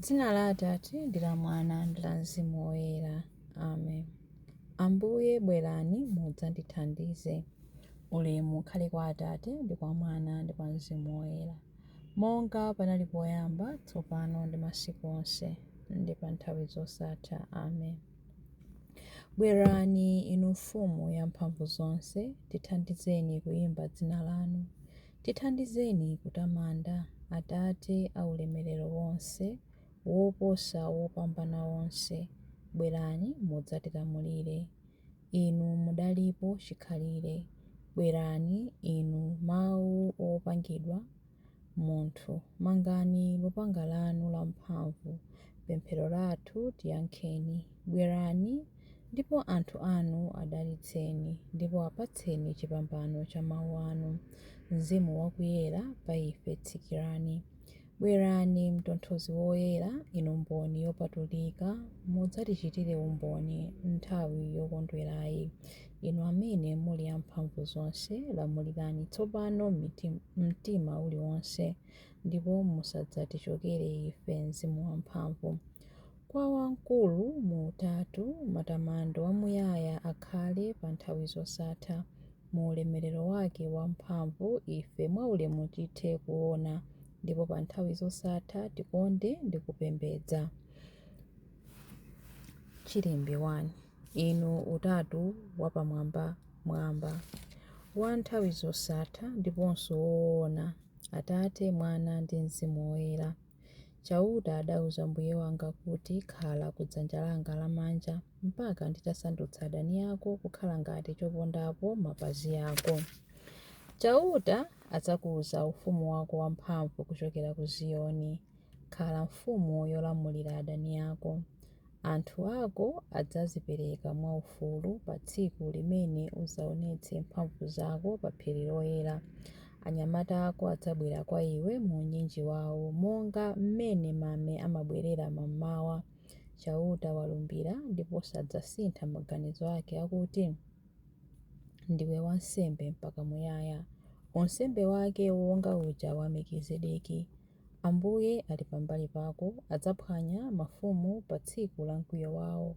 Dzina la Atate ndi la Mwana ndi la Mzimu Woyera. Amen. Ambuye bwerani mudzandithandize. Ulemu ukhale kwa Atate ndi kwa Mwana ndi kwa Mzimu Woyera. Monga panali poyamba, tsopano ndi masiku onse, ndi pa nthawi zosatha. Amen. Bwerani inu Mfumu ya mphamvu zonse, tithandizeni kuyimba dzina lanu. Tithandizeni kutamanda Atate a ulemerero wonse, woposa wopambana onse. Bwerani mudzatilamulire. Inu mudalipo chikhalire. Bwerani inu Mawu opangidwa munthu, mangani lupanga lanu lamphamvu, pemphero lathu tiyankheni. Bwerani ndipo anthu anu adalitseni, ndipo apatseni chipambano cha mawu anu. Mzimu wakuyera pa ife tsikirani. Bwerani Mtonthozi woyera, inu mboni yopatulika, mudzatichitire umboni nthawi yokondwerayi. Inu amene muli amphamvu zonse, lamulirani tsopano mtima uliwonse, ndipo musadzatichokere ife Mzimu wamphamvu. Kwa wamkulu mu Utatu, matamando amuyaya akhale pa nthawi zosatha. Mu ulemerero wake wamphamvu ife mwaulemu tithe kuona, ndipo pa nthawi zosatha tikonde ndi kupembedza. Chilimbi 1. Inu Utatu wapamwambamwamba, wa nthawi zosatha ndiponso woona, Atate, Mwana ndi Mzimu Woyera. Chauta adauza Mbuye wanga kuti, Khala ku dzanja langa lamanja, mpaka nditasandutsa adani ako kukhala ngati chopondapo mapazi ako. Chauta adzakuza ufumu wako wamphamvu kuchokera ku Ziyoni. Khala mfumu yolamulira adani ako. Anthu ako adzadzipereka mwaufulu pa tsiku limene udzaonetse mphamvu zako pa phiri loyera. Anyamata ako adzabwera kwa iwe mu unyinji wawo, monga mmene mame amabwerera mammawa. Chauta walumbira ndipo sadzasintha maganizo ake akuti, Ndiwe wansembe mpaka muyaya, unsembe wake wonga uja wa Melkizedeki. Ambuye ali pambali pako, adzaphwanya mafumu pa tsiku la mkwiyo wawo.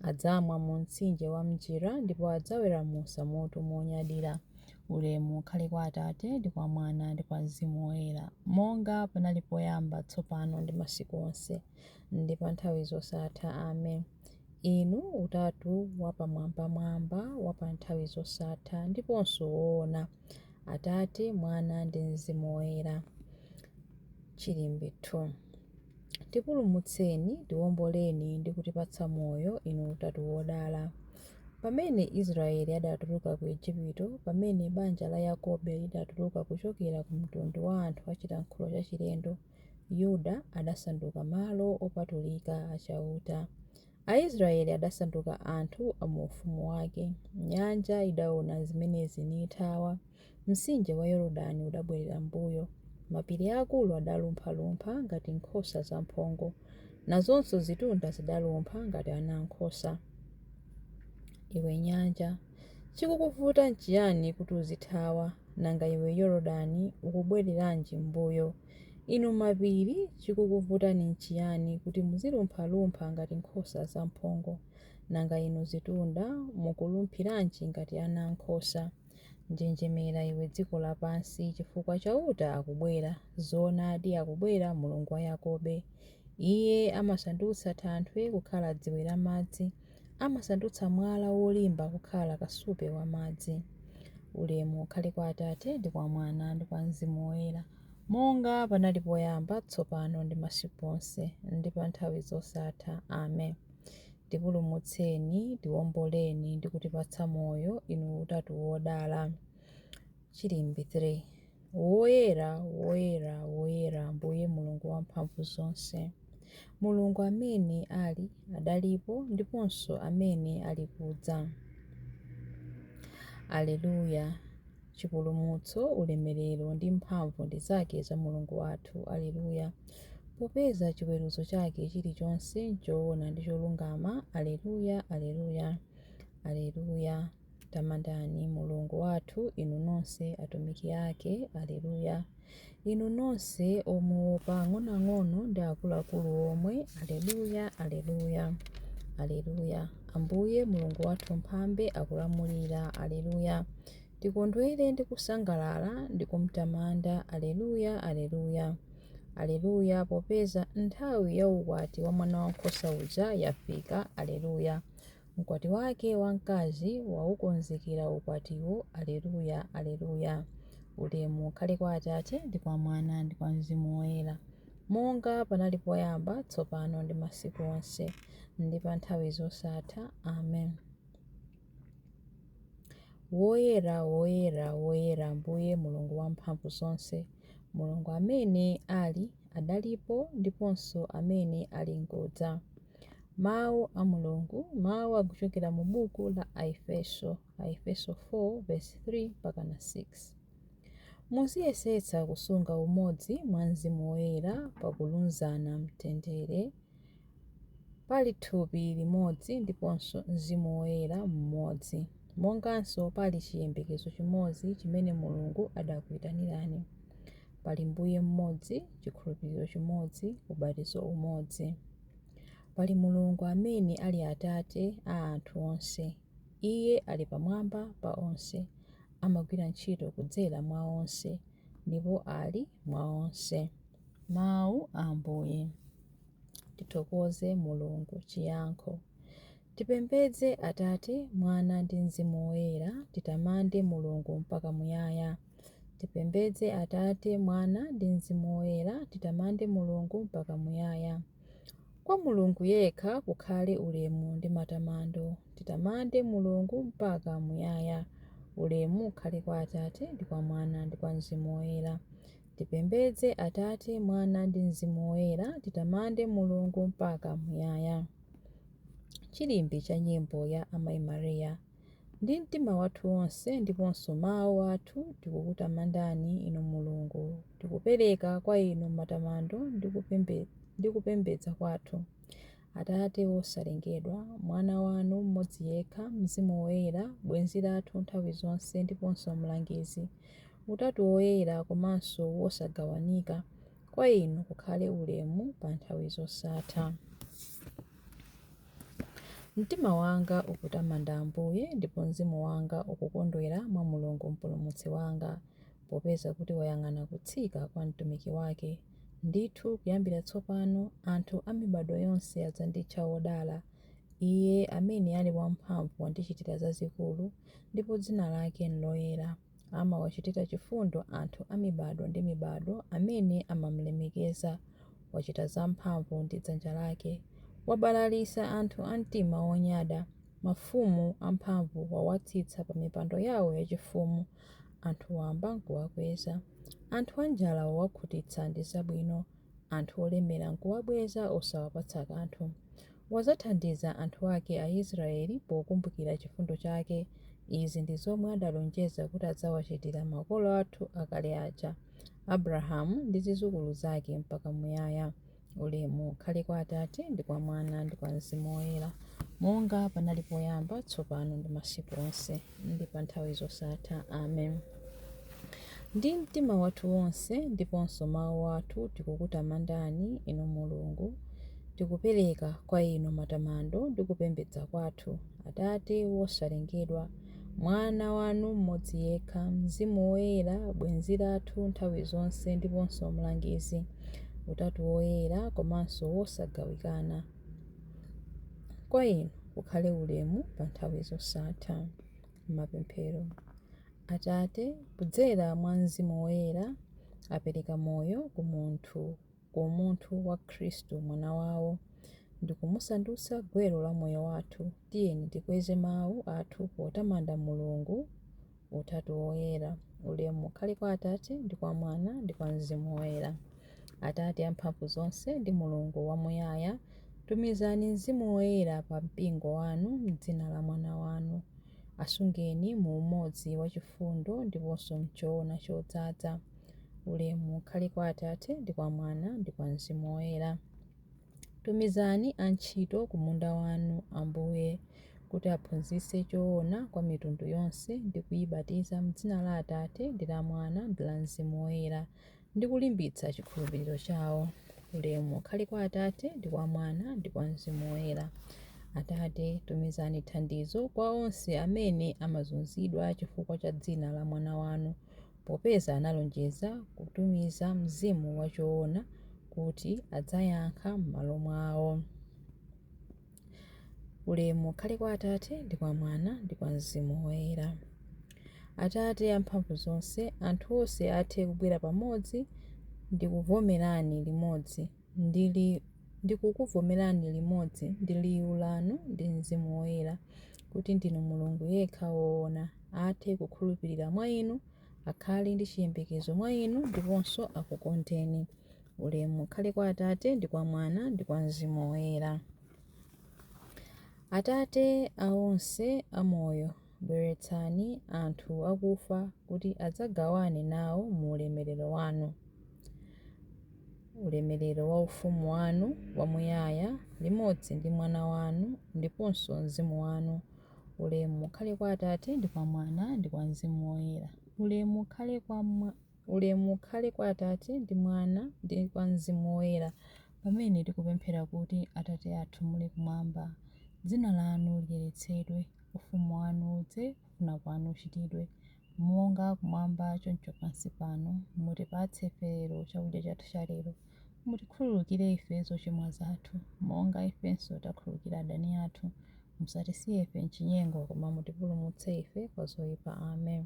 Adzamwa mu mtsinje wa m'njira ndipo adzaweramutsa mutu monyadira. Ulemu ukhale kwa Atate ndi kwa Mwana ndi kwa Mzimu Woyera, monga panali poyamba, tsopano ndi masiku onse, ndi pa nthawi zosatha. Amen. Inu Utatu wapamwambamwamba, wa pa nthawi zosatha ndiponso woona, Atate, Mwana ndi Mzimu Woyera. Chilimbi 2. Tipulumutseni, tiwomboleni ndi kutipatsa moyo, inu Utatu wodala. Pamene Israele adatuluka ku Ejipito, pamene banja la Yakobe lidatuluka kuchokera ku mtundu wa anthu a chilankhulo chachilendo, Yuda adasanduka malo opatulika a Chauta. Aisraele adasanduka anthu a mu ufumu wake. Nyanja idaona zimenezi nithawa. Mtsinje wa Yordani udabwerera m'mbuyo. Mapiri aakulu adalumphalumpha ngati nkhosa zamphongo, nazonso zitunda zidalumpha ngati anaankhosa. Iwe nyanja, chikukuvuta nchiyani kuti uzithawa? Nanga iwe Yordani, ukubwereranji m'mbuyo? Inu mapiri, chikukuvutani nchiyani kuti muzilumphalumpha ngati nkhosa zamphongo? Nanga inu zitunda, mukulumphiranji ngati anaankhosa? Njenjemera iwe dziko lapansi, chifukwa Chauta akubwera, zoonadi akubwera Mulungu wa Yakobe. Iye amasandutsa thanthwe kukhala dziwe la madzi, amasandutsa mwala wolimba kukhala kasupe wa madzi. Ulemu ukhale kwa Atate ndi kwa Mwana ndi kwa Mzimu Woyera, monga panali poyamba, tsopano ndi masiku onse, ndi pa nthawi zosatha. Amen. Tipulumutseni, tiwomboleni ndi kutipatsa moyo, inu Utatu wodala. Chilimbi 3. Woyera, woyera, woyera, Ambuye Mulungu Wamphamvuzonse, Mulungu amene ali, adalipo, ndiponso amene ali kudza. Aleluya! Chipulumutso, ulemerero ndi mphamvu ndi zake za Mulungu wathu. Aleluya! Popeza chiweruzo chake chilichonse nchoona ndi cholungama. Aleluya, Aleluya, Aleluya! Tamandani Mulungu wathu, inu nonse atumiki ake. Aleluya. Inu nonse omuopa, ang'onoang'ono ndi akuluakulu omwe. Aleluya, Aleluya, Aleluya. Ambuye Mulungu wathu Mphambe akulamulira. Aleluya. Tikondwere ndi kusangalala ndi kumtamanda. Aleluya, Aleluya, Aleluya, popeza nthawi ya ukwati wa Mwanawankhosa uja yafika. Aleluya. Mkwati wake wamkazi waukonzekera ukwatiwo. Aleluya, Aleluya. Ulemu ukhale kwa Atate, ndi kwa Mwana, ndi kwa Mzimu Woyera, monga panali poyamba, tsopano, ndi masiku onse, ndi pa nthawi zosatha. Amen. Woyera, woyera, woyera, Ambuye Mulungu Wamphamvuzonse, Mulungu amene ali, adalipo, ndiponso amene ali nkudza. Mawu a Mulungu, Mawu akuchokera mu buku la Aefeso, Aefeso 4 vesi 3 mpakana 6. Muziyesetsa kusunga umodzi mwa Mzimu Woyera pakulunzana mtendere. Pali thupi limodzi ndiponso Mzimu Woyera mmodzi, monganso pali chiyembekezo chimodzi chimene Mulungu adakuyitanirani. Pali Mbuye mmodzi, chikhulupiriro chimodzi, ubatizo umodzi. Pali Mulungu amene ali Atate a anthu onse. Iye ali pamwamba pa onse, amagwira ntchito kudzera mwa onse, ndipo ali mwa onse. Mawu a Ambuye. Tithokoze Mulungu. Chiyankho. Tipembedze Atate, Mwana ndi Mzimu Woyera, titamande Mulungu mpaka muyaya. Tipembedze Atate, Mwana ndi Mzimu Woyera, titamande Mulungu mpaka muyaya. Kwa Mulungu yekha kukhale ulemu ndi matamando. Titamande Mulungu mpaka muyaya. Ulemu ukhale kwa Atate, ndi kwa Mwana, ndi kwa Mzimu Woyera. Tipembedze Atate, Mwana ndi Mzimu Woyera, titamande Mulungu mpaka muyaya. Chilimbi cha nyimbo ya Amayi Maria. Ndi mtima wathu wonse ndiponso mawu athu tikukutamandani Inu Mulungu, tikupereka kwa Inu matamando ndi kupembedza kwathu. Atate wosalengedwa, Mwana wanu mmodzi yekha, Mzimu Woyera, bwenzi lathu nthawi zonse ndiponso Mlangizi, Utatu Woyera komanso wosagawanika, kwa Inu kukhale ulemu pa nthawi zosatha. Mtima wanga ukutamanda Ambuye, ndipo mzimu wanga ukukondwera mwa Mulungu Mpulumutsi wanga, popeza kuti wayang'ana kutsika kwa mtumiki wake. Ndithu, kuyambira tsopano anthu a mibadwo yonse adzanditcha wodala. Iye amene ali wamphamvu wandichitira zazikulu, ndipo dzina lake n'loyera. Amawachitira chifundo anthu a mibadwo ndi mibadwo amene amamlemekeza. Wachita zamphamvu ndi dzanja lake. Wabalalitsa anthu a mtima wonyada. Mafumu amphamvu wawatsitsa pa mipando yawo yachifumu, anthu wamba n'kuwakweza. Anthu anjala wawakhutitsa ndi zabwino, anthu olemera n'kuwabweza osawapatsa kanthu. Wadzathandiza anthu ake Aisraeli pokumbukira chifundo chake. Izi ndi zomwe adalonjeza kuti adzawachitira makolo athu akale aja, Abrahamu ndi zidzukulu zake mpaka muyaya. Ulemu ukhale kwa Atate, ndi kwa Mwana, ndi kwa Mzimu Woyera, monga panali poyamba, tsopano, ndi masiku onse, ndi pa nthawi zosatha. Amen. Ndi mtima wathu wonse ndiponso mawu athu tikukutamandani, Inu Mulungu, tikupereka kwa Inu matamando ndi kupembedza kwathu, Atate wosalengedwa, Mwana wanu mmodzi yekha, Mzimu Woyera, bwenzi lathu nthawi zonse ndiponso Mlangizi, Utatu Woyera komanso wosagawikana. Kwa Inu kukhale ulemu pa nthawi zosatha. Mapemphero. Atate, kudzera mwa Mzimu Woyera, apereka moyo ku munthu ku umunthu wa Khristu Mwana wawo, ndi kumusandutsa gwero la moyo wathu, tiyeni tikweze mawu athu potamanda Mulungu Utatu Woyera. Ulemu ukhale kwa Atate, ndi kwa Mwana, ndi kwa Mzimu Woyera. Atate amphamvu zonse ndi Mulungu wamuyaya, tumizani Mzimu Woyera pa mpingo wanu m'dzina la Mwana wanu. Asungeni mu umodzi wa chifundo ndiponso m'choona chodzaza. Ulemu ukhale kwa Atate, ndi kwa Mwana, ndi kwa Mzimu Woyera. Tumizani antchito ku munda wanu, Ambuye, kuti aphunzitse choona kwa mitundu yonse ndi kuibatiza m'dzina la Atate ndi la Mwana ndi la Mzimu Woyera, ndi kulimbitsa chikhulupiriro chawo. Ulemu ukhale kwa Atate ndi kwa Mwana ndi kwa Mzimu Woyera. Atate, tumizani thandizo kwa onse amene amazunzidwa chifukwa cha dzina la Mwana wanu, popeza analonjeza kutumiza Mzimu wa choona kuti adzayankha m'malo mwawo. Ulemu ukhale kwa Atate ndi kwa Mwana ndi kwa Mzimu Woyera. Atate amphamvu zonse, anthu onse athe kubwera pamodzi ndi kuvomerani limodzi ndi kukuvomerani limodzi ndi liwu lanu ndi Mzimu Woyera, kuti ndinu Mulungu yekha woona, athe kukhulupirira mwa inu, akhale ndi chiyembekezo mwa inu ndiponso akukondeni. Ulemu ukhale kwa Atate ndi kwa Mwana ndi kwa Mzimu Woyera. Atate a onse amoyo, bweretsani anthu akufa kuti adzagawane nawo mu ulemerero wanu, ulemerero wa ufumu wanu wamuyaya, limodzi ndi Mwana wanu ndiponso Mzimu wanu. Ulemu ukhale kwa Atate ndi kwa Mwana ndi kwa Mzimu Woyera. Ulemu ukhale kwa Atate ndi Mwana ndi kwa Mzimu Woyera, pamene tikupemphera kuti, Atate athu muli kumwamba, dzina lanu liyeretsedwe, ufumu wanu udze, kufuna kwanu kuchitidwe, monga kumwamba choncho pansi pano. Mutipatse ife lero chakudya chathu cha lero. Mutikhululukire ife zochimwa zathu, monga ifenso takhululukira adani athu. Musatisiye ife m'chinyengo, koma mutipulumutse ife kwa zoyipa. Amen.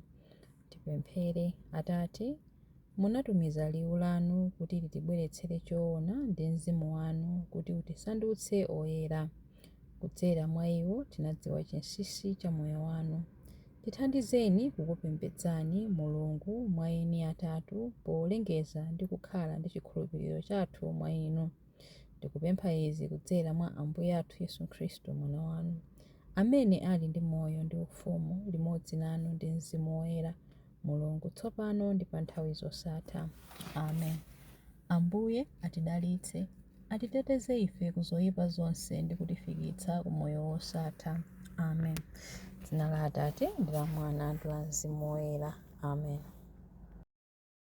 Tipemphere. Atate, munatumiza liwu lanu kuti litibweretsere choona ndi Mzimu wanu kuti utisandutse oyera. Kudzera mwa iwo tinadziwa chinsinsi cha moyo wanu. Tithandizeni kukupembedzani Mulungu mwa eni atatu polengeza ndi kukhala ndi chikhulupiriro chathu mwa inu. Tikupempha izi kudzera mwa Ambuye athu Yesu Khristu Mwana wanu, amene ali ndi moyo ndi ufumu limodzi nanu ndi Mzimu Woyera, Mulungu, tsopano ndi pa nthawi zosatha. Amen. Ambuye atidalitse, atiteteze ife ku zoyipa zonse ndi kutifikitsa ku moyo wosatha. Amen. Dzina la Atate ndi la Mwana ndi la Mzimu Woyera. Amen.